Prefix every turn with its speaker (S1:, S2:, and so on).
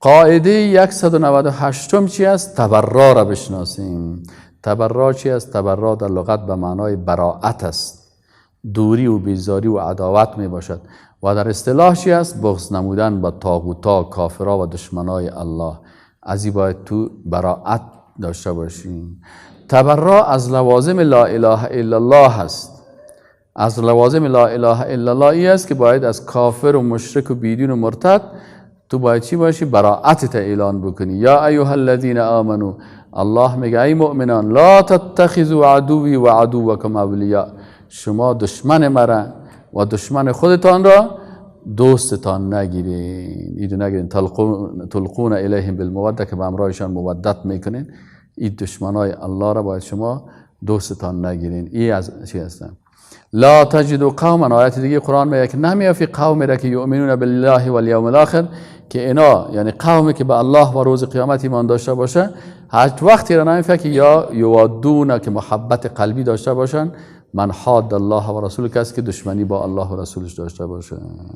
S1: قاعده 198 چی است؟ تبرا را بشناسیم. تبرا چی است؟ تبرا در لغت به معنای براعت است، دوری و بیزاری و عداوت می باشد. و در اصطلاح چی است؟ بغض نمودن با طاغوتا، کافرا و دشمنای الله. از این باید تو براعت داشته باشیم. تبرا از لوازم لا اله الا الله است. از لوازم لا اله الا الله ای است که باید از کافر و مشرک و بیدین و مرتد تو باید چی باشی؟ براعت تا اعلان بکنی. یا ایها الذین آمنو، الله میگه ای مؤمنان، لا تتخذوا عدوی و عدوکم اولیاء، شما دشمن مرا و دشمن خودتان را دوستتان نگیرین. ایدو نگیرین. تلقون الیهم بالموده، که به امرایشان مودت میکنین. این دشمنای الله را باید شما دوستتان نگیرین. ای از چی هستن؟ لا تجد قوما، آیت دیگه قرآن میگه که نمیافی قومی را که یؤمنون بالله والیوم الاخر، که اینا یعنی قومی که به الله و روز قیامت ایمان داشته باشه، هیچ وقتی را نمیفه که یا یوادون، که محبت قلبی داشته باشن، من حاد الله و رسول، کسی که دشمنی با الله و رسولش داشته باشه.